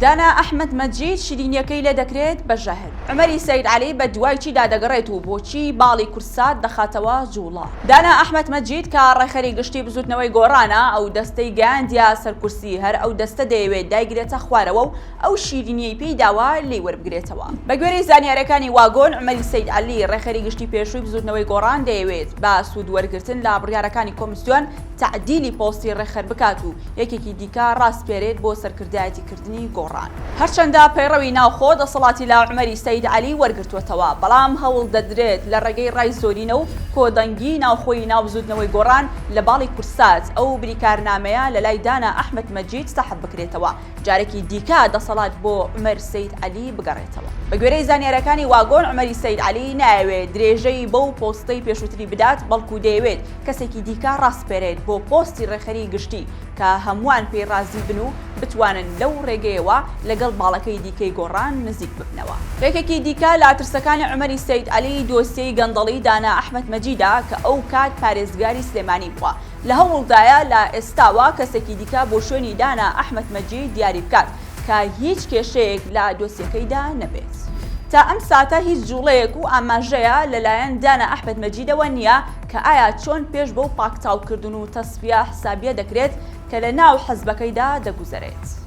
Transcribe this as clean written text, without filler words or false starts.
دانا ئەحمەد مەجید شیرینیەکەی لێ دەکرێت بە ژەهر. عومەری سەید عەلی بە دوای چیدا دەگەڕێت و بۆچی باڵی کوردسات دەخاتەوە جوڵە؟ دانا ئەحمەد مەجید کە ڕێکخەری گشتی بزوتنەوەی گۆڕانە، ئەو دەستەی گەیاندیە سەر کورسی، هەر ئەو دەستە دەیەوێت دایگرێتە خوارەوە و ئەو شیرینیەی پێی داوە لێی وەربگرێتەوە. بە گوێرەی زانیارەکانی واگۆن، عومەری سەید عەلی ڕێکخەری گشتی پێشووی بزوتنەوەی گۆڕان دەیەوێت بە سوود وەرگرتن لە بڕیارەکانی کۆمسیۆن تەعدیلی پۆستی ڕێکخەر بکات و یەکێکی دیکە ڕاسپێرێت بۆ سەرکردایەتی کردنی گۆڕان. هەرچەندە پەیڕەوی ناوخۆ دەسەڵاتی لە عومەری سەید عەلی وەرگرتووەتەوە، بەڵام هەوڵ دەدرێت لە ڕێگەی ڕای زۆرینە و کۆدەنگیی ناوخۆیی ناو بزووتنەوەی گۆڕان لە باڵی کوردسات ئەو بریکارنامەیە لەلای دانا ئەحمەد مەجید سەحب بکرێتەوە، جارێکی دیکە دەسەڵات بۆ عومەر سەید عەلی بگەڕێتەوە. بە گوێرەی زانیارییەکانی واگۆن، عومەری سەید عەلی نایەوێت درێژەی بەو پۆستەی پێشووتری بدات، بەڵکو دەیەوێت کەسێکی دیکە ڕاسپێرێت بۆ پۆستی ڕێکخەری گشتی کە هەمووان پێی ڕازی بن و بتوانن لەو ڕێگەیەوە لەگەڵ باڵەکەی دیکەی گۆڕان نزیک ببنەوە. یەکێکی دیکە لە ترسەکانی عومەری سەید عەلی دۆسیەی گەندەڵی دانا ئەحمەد مەجیدە کە ئەو کات پارێزگاری سلێمانی بووە، لە هەوڵدایە لە ئێستاوە کەسێکی دیکە بۆ شوێنی دانا ئەحمەد مەجید دیاری بکات کە هیچ کێشەیەک لە دۆسیەکەیدا نەبێت. تا ئەم ساتە هیچ جوڵەیەک و ئاماژەیە لەلایەن دانا ئەحمەد مەجیدەوە نییە کە ئایا چۆن پێش بەو پاکتاوکردن و تەسفیە حسابیە دەکرێت کە لە ناو حزبەکەیدا دەگوزەرێت.